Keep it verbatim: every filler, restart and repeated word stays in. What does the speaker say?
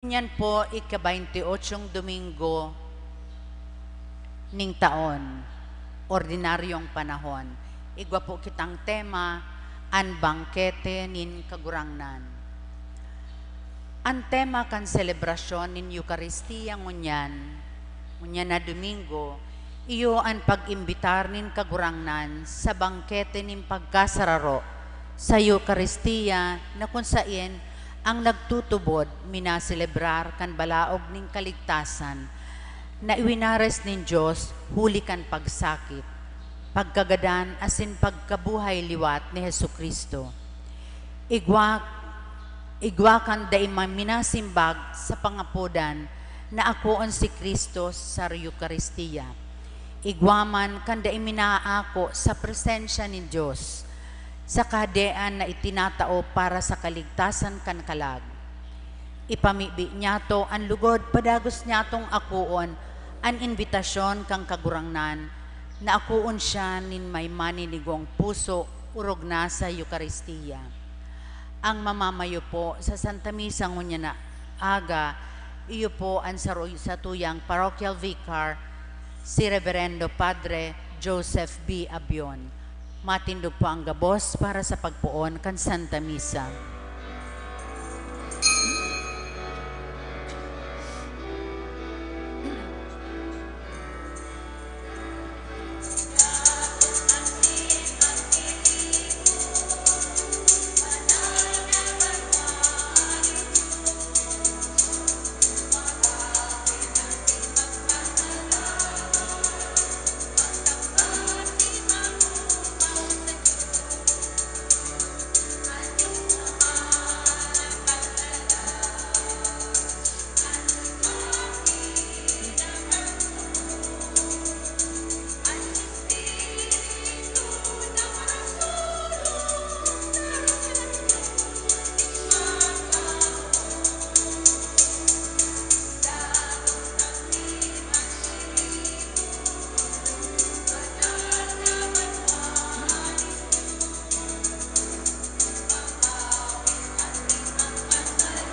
Ngunyan po, ika-baynti-otsyong Domingo ning taon, ordinaryong panahon. Igwa po kitang tema, An Bangkete nin Kagurangnan. An tema kan selebrasyon nin Eukaristia ngunyan, ngunyan na Domingo, iyo an pag-imbitar nin Kagurangnan sa bangkete nin pagkasararo sa Eukaristia na kun saen ang nagtutubod minaselebrar kan balaog nin kaligtasan na iwinares nin Dios huli kan pagsakit, pagkagadan asin pagkabuhay liwat ni Jesu-Cristo. Igwa, igwa kan dai man minasimbag sa pangapodan na akoon si Cristo sa Eukaristia. Igwa man kan dai minaako sa presensya nin Dios, sa Kahadean na itinatao para sa kaligtasan kan kalag. Ipamibi niyato an lugod padagos niyatong akoon an imbitasyon kan Kagurangnan na akoon siya nin may maninigong puso orog na sa Eukaristia. Ang mamamayo po sa Santa Misa ngunyan na aga, iyo po an saro-, satuyang parochial vicar, si Reverendo Padre Joseph B. Abion. Matindog po ang gabos para sa pagpoon kan Santa Misa.